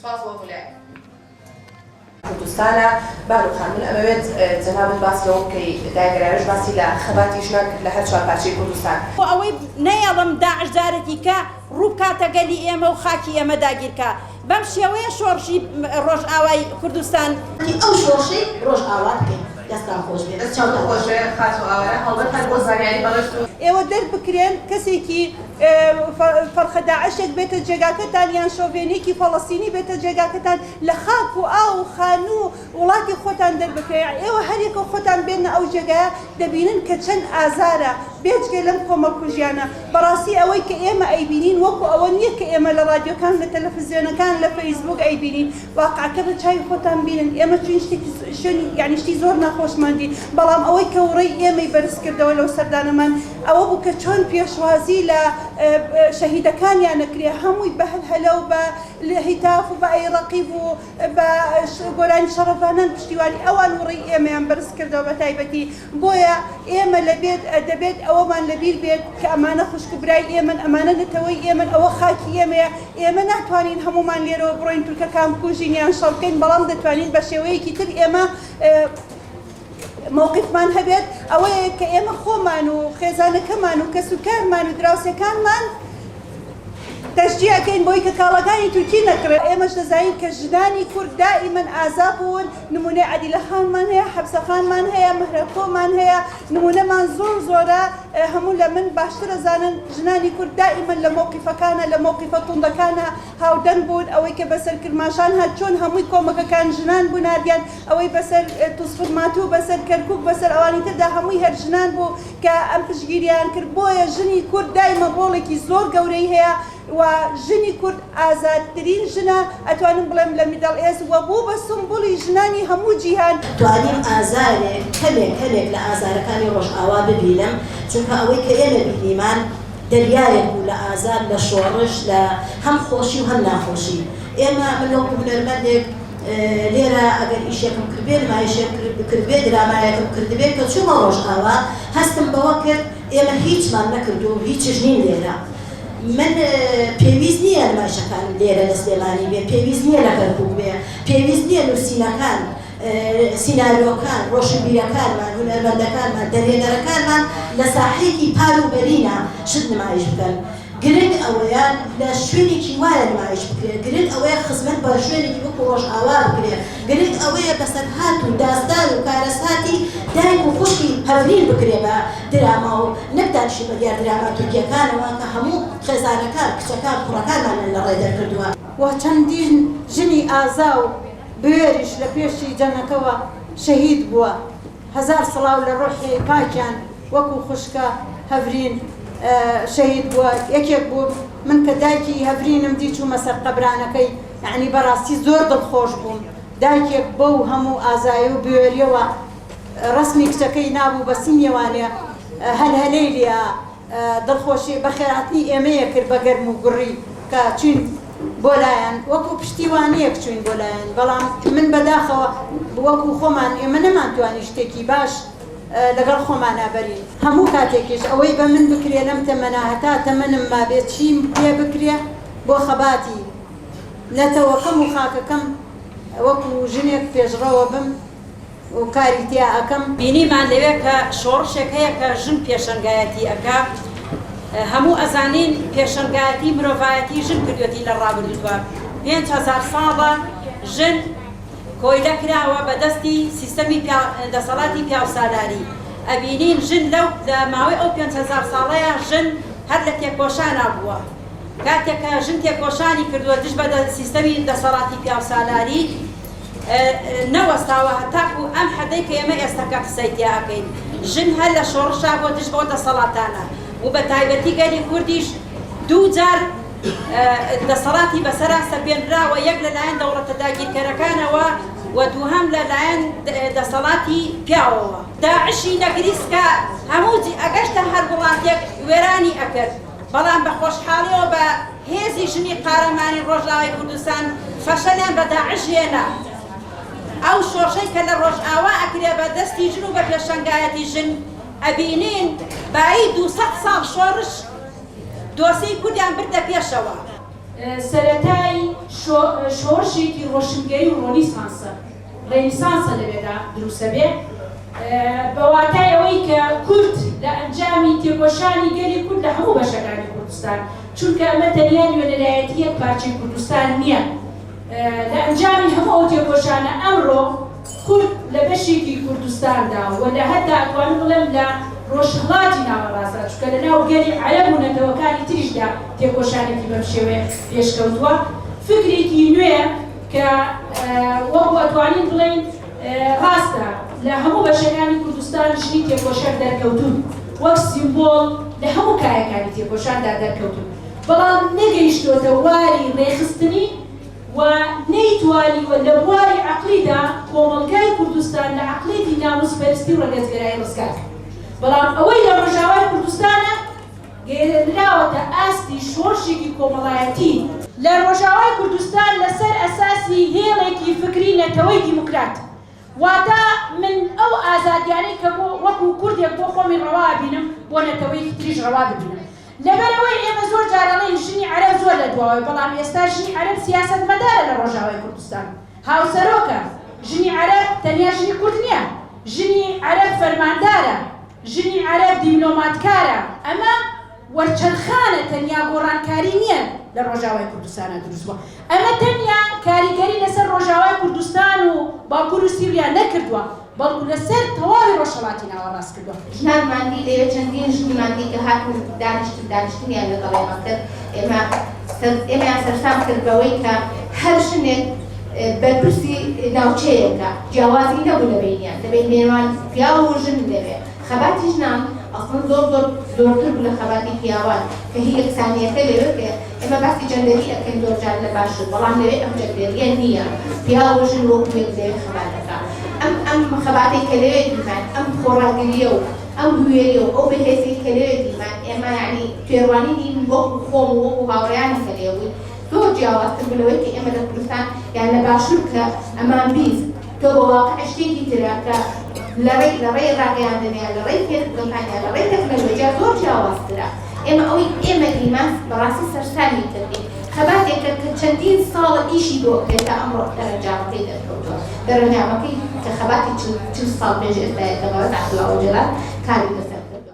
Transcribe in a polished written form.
سوپاس بۆ هەموو لایەک. کوردستانە بانو خان من ئەمەوێت جەنابت باس لەوە بکەی دایە گەراوێژ باسی لە خەباتی ژنان کرد لە هەر چوارپارچەی کوردستان. بۆ ئەوەی نەیەڵم داعش جارێکی کە ڕوو بکاتە گەلی ئێمە و خاکی ئێمە داگیرکا. بەم شێوەیە شۆڕشی ڕۆژئاوای کوردستان. ئەو شۆڕشەی ڕۆژئاوا بکەین. دەستتان خۆش بێت. دەستتان چاوتان خۆش خۆش بێ خاتوو ئاوارە، هەڵبەت هەر بۆ زانیاری بەڕێزت و. ئێوە دەربکرێن کەسێکی فەرخە داعشێک بێتە جێگاکەتان یان شۆڤێنێکی فەڵەستینی بێتە جێگاکەتان لە خاک و ئاو و خانوو و وڵاتی خۆتان دەربکرێن یانی ئێوە هەریەکە خۆتان بێنە ئەو جێگایە دەبینن کە چەند ئازارە بێجگە لەم کۆمەڵکوژیانە بەڕاستی ئەوەی کە ئێمە ئەیبینین وەکو ئەوە نییە کە ئێمە لە ڕادیۆکان لە تەلەفزیۆنەکان لە فەیسبووک ئەیبینین واقعەکە بە چاوی خۆتان بینن ئێمە چوین شتێکی شوێنی یانی شتی زۆر ناخۆشمان دی بەڵام ئەوەی کە وڕەی ئێمەی بەرز کردەوە لەو سەردانەمان ئەوە بوو کە چۆن پێشوازی لە شەهیدەکانیان ئەکرێ هەمووی بە هەلهەلە و بە هیتاف و بە ئەی ڕەقیب و بە گۆرانی شەڕڤانان پشتیوانی ئەوان وڕەی ئێمەیان بەرز کردەوە بە تایبەتی بۆیە ئێمە لەبێت دەبێت ئەوەمان لەبیر بێت کە ئەمانە خوشک و برای ئێمەن، ئەمانە نەتەوەی ئێمەن، ئەوە خاکی ئێمەیە، ئێمە ناتوانین هەموومان لێرەوە بڕۆین تورکەکان بکوژین یان شەڕ بکەین، بەڵام دەتوانین بە شێوەیەکی تر ئێمە مەوقیفمان هەبێت، ئەوەیە کە ئێمە خۆمان و خێزانەکەمان و کەسوکارمان و دراوسێکانمان تەشجیع ئەکەین بۆی کە کاڵاکانی تورکی نەکڕێ، ئێمەش دەزانین کە ژنانی کورد دائیمەن ئازا بوون، نمونەی عەدیلە خانمان هەیە، حەفسە خانمان هەیە، مەهرەکۆمان هەیە، نمونەمان زۆر زۆرە، هەموو لە من باشتر ئەزانن، ژنانی کورد دائیمەن لە مەوقیفەکانا، لە مەوقیفە توندەکانا هاودەنگ بوون، ئەوەی کە بەسەر کرماشان هات چۆن هەمووی کۆمەکەکان ژنان بوون هاردیان، ئەوەی بەسەر توزخورماتوو، بەسەر کەرکوک، بەسەر ئەوانی تردا هەمووی هەر ژنان بوو کە ئەم پشتگیریان کرد، بۆیە ژنی کورد دایمە ڕۆڵێکی زۆر گەورەی هەیە و ژنی کورد ئازادترین ژنە ئەتوانم بڵێم لە Middle East و بوو بە سومبولی ژنانی هەموو جیهان. توانیم ئازارێک کەمێک کەمێک لە ئازارەکانی ڕۆژئاوا ببینم، چونکە ئەوەی کە ئێمە بینیمان دەریایەک بوو لە ئازار، لە شۆڕش، لە هەم خۆشی و هەم ناخۆشی. ئێمە من وەکو هونەرمەندێک لێرە ئەگەر ئیشێکم کردبێ، نمایشێکم کردبێ، درامایەکم کردبێ، کە چوومە ڕۆژئاوا هەستم بەوە کرد ئێمە هیچمان نەکردووە و هیچش نین لێرە. من پێویست نییە نمایشەکان لێرە لە سلێمانی بێ، پێویست نییە لە کەرکووک بێ، پێویست نییە نووسینەکان، سیناریۆکان، ڕۆشنبیرەکانمان، هونەرمەندەکانمان، دەرهێنەرەکانمان لە ساحەیەکی پان و بەرینا شت نمایش بکەن. گرنگ ئەوەیە لە شوێنێکی وایە نمایش بکرێ، گرنگ ئەوەیە خزمەت بە شوێنێکی وەکو ڕۆژئاوا بکرێ، گرنگ ئەوەیە بەسەرهات و داستان و کارەساتی دایک و خوشکی هەڤرین بکرێ بە دراما و نەک دانیشین بە دیار دراما تورکیەکانەوە کە هەموو خێزانەکان، کچەکان، کوڕەکانمانیان لە ڕێ دەرکردووە. وە چەندین ژنی ئازا و بوێریش لە پێشی جەنگەکەوە شەهید بووە. هەزار سڵاو لە ڕۆحی پاکیان وەکو خوشکە هەڤرین شەهید بووە یەکێک بووم من کە دایکی هەڤرینم دی چوومە سەر قەبرانەکەی یەعنی بەڕاستی زۆر دڵخۆش بووم دایکێک بەو هەموو ئازایی و بوێریەوە ڕەسمی کچەکەی نابوو بە سینیەوانێ هەلهەلەی لێ دڵخۆشی بەخێرهاتنی ئێمەیە کرد بە گەرم و گوڕی کە چوین بۆ لایان وەکو پشتیوانیەک چوین بۆ لایان بەڵام من بەداخەوە وەکو خۆمان ئێمە نەمانتوانی شتێکی باش لەگەڵ خۆمانا بەرین هەموو کاتێکیش ئەوەی بە من بکرێ لەم تەمەنە هەتا تەمەنم مابێ چیم پێ بکرێ بۆ خەباتی نەتەوەکەم و خاکەکەم وەکو ژنێک پێشڕەوە بم و کاری تیا ئەکەم. بینیمان لەوێ کە شۆڕشێک هەیە کە ژن پێشەنگایەتی ئەکا، هەموو ئەزانین پێشەنگایەتی مرۆڤایەتی ژن کردوێتی لە ڕابردووە، 5000 ساڵە ژن کۆیلە کراوە بە دەستی سیستەمی دەسەڵاتی پیاوسالاری، ئەبینین ژن لەو لە ماوەی ئەو 5000 ساڵەیا ژن هەر لە تێکۆشانا بووە، کاتێک کە ژن تێکۆشانی کردووە دژ بە سیستەمی دەسەڵاتی پیاوسالاری، نەوەستاوە هەتاکو ئەم حەدەی کە ئێمە ئێستەکە قسەی تیا ئەکەین ژن هەر لە شۆڕشا بووە دژ بەو دەسەڵاتانە و بە تایبەتی گەلی کوردیش دوو جار دەسەڵاتی بەسەرا سەپێنراوە یەک لەلایەن دەوڵەتە داگیرکەرەکانەوە و دووهەم لەلایەن دەسەڵاتی پیاوەوە. داعشی نەگریسکە هەموو ئەگەشتە هەر وڵاتێک وێرانی ئەکرد بەڵام بە خۆشحاڵیەوە بە هێزی ژنی قارەمانی ڕۆژئاوای کوردستان فەشەلیان بە داعش هێنا. ئەو شۆڕشەی کە لە ڕۆژئاوا ئەکرێ بە دەستی ژن و بە پێشەنگایەتی ژن، ئەبینین بایی 200 ساڵ شۆڕش دۆسێی کوردیان بردە پێشەوە. سەرەتای. شۆڕشێکی ڕۆشنگەری و ڕۆنیسانسە، ڕێنیسانسە لەوێدا دروسەبێ، بە واتای ئەوەی کە کورد لە ئەنجامی تێکۆشانی گەلی کورد لە هەموو بەشەکانی کوردستان، چونکە ئەمە تەنیا نوێنەرایەتی یەک پارچەی کوردستان نییە، لە ئەنجامی هەموو ئەو تێکۆشانە ئەمڕۆ کورد لە بەشێکی کوردستاندا و لە هەتا ئەتوانم بڵێم لە ڕۆژهەڵاتی ناوەڕاستدا، چونکە لە ناو گەلی عەرەب و نەتەوەکانی تریشدا تێکۆشانێکی بەم شێوەیە پێشکەوتووە، فکرێکی نوێ کە وەکو ئەتوانین بڵێین ڕاستە لە هەموو بەشەکانی کوردستان ژنی تێکۆشەر دەرکەوتوون، وەک سیمبۆڵ لە هەموو کایەکانی تێکۆشاندا دەرکەوتوون، بەڵام نەگەیشتۆتە واری ڕێکخستنی و نەیتوانیوە لە بواری عەقڵیدا کۆمەڵگای کوردستان لە عەقڵیەتی ناموسپەرستی و ڕەگەزگەرایی ڕزگار کات. بەڵام ئەوەی لە ڕۆژاوای کوردستانە گەیەنراوەتە ئاستی شۆڕشێکی کۆمەڵایەتی. لە ڕۆژاوای کوردستان لەسەر ئەساسی هێڵێکی فکری نەتەوەی دیموکرات، واتە من ئەو ئازادیانەی کە بۆ وەکو کوردێک بۆ خۆمی ڕەوا ئەبینم بۆ نەتەوەیەکی تریش ڕەوا ببینم. لەبەرئەوەی ئێمە زۆر جار ئەڵێین ژنی عەرەب زۆر لە دواوەیە، بەڵام ئێستا ژنی عەرەب سیاسەتمەدارە لە ڕۆژاوای کوردستان، هاوسەرۆکە، ژنی عەرەب تەنیا ژنی کورد نییە، ژنی عەرەب فەرماندارە، ژنی عەرەب دیبلۆماتکارە، ئەمە وەرچەرخانە تەنیا گۆڕانکاری نییە لە ڕۆژاوای کوردستانا دروست بووە، ئەمە تەنیا کاریگەری لەسەر ڕۆژاوای کوردستان و باکور و سوریا نەکردووە، بەڵکو لەسەر تەواوی ڕۆژهەڵاتی ناوەڕاست کردووە. ژنانمان دی لەوێ چەندین ژنمان دی کە هاتن دانیشتن دانیشتنیان لەگەڵ ئێمە کرد ئێمە ئێمەیان سەرسام کرد بەوەی کە هەر ژنێک بەرپرسی ناوچەیەکە جیاوازی نەبوو لە بەینیان لە بەین نێوان پیاو و ژن لەوێ خەباتی ژنان ئەسڵەن زۆر زۆر زۆرتر بوو لە خەباتی پیاوان کە هی یەکسانیەکە لەوێ کە ئێمە باسی جەندەری ئەکەین زۆر جار لە باشوور بەڵام لەوێ ئەم جەندەریە نییە پیاو و ژن وەکو یەک لەوێ خەبات ئەکا ئەم ئەم خەباتەی کە لەوێ دیمان ئەم خۆڕاگریە و ئەم بوێریە و ئەو بەهێزیەی کە لەوێ دیمان ئێمە یەعنی تێڕوانینی من وەکو خۆم و وەکو هاوڕێیانم کە لێ بووین زۆر جیاوازتر بوو لەوەی کە ئێمە لە کوردستان یان لە باشوور کە ئەمان 20 تۆ بە واقع شتێکی ترە کە لە ڕێی لە ڕێی ڕاگەیاندن یان لە ڕێی فێرکردنەکان یان لە ڕێی تەکنەلۆجیا زۆر جیاوازترە ئێمە ئەوەی ئێمە دیمان بەڕاستی سەرسامی کردین خەباتێکە کە چەندین ساڵە ئیشی بۆ ئەکرێت تا ئەمڕۆ دەرەنجامەکەی دەرکەوتووە دەرەنجامەکەی کە خەباتی 40 ساڵ پێش ئێستایە کە بەڕێز عەبدوڵا ئۆجەلان کاری لەسەر.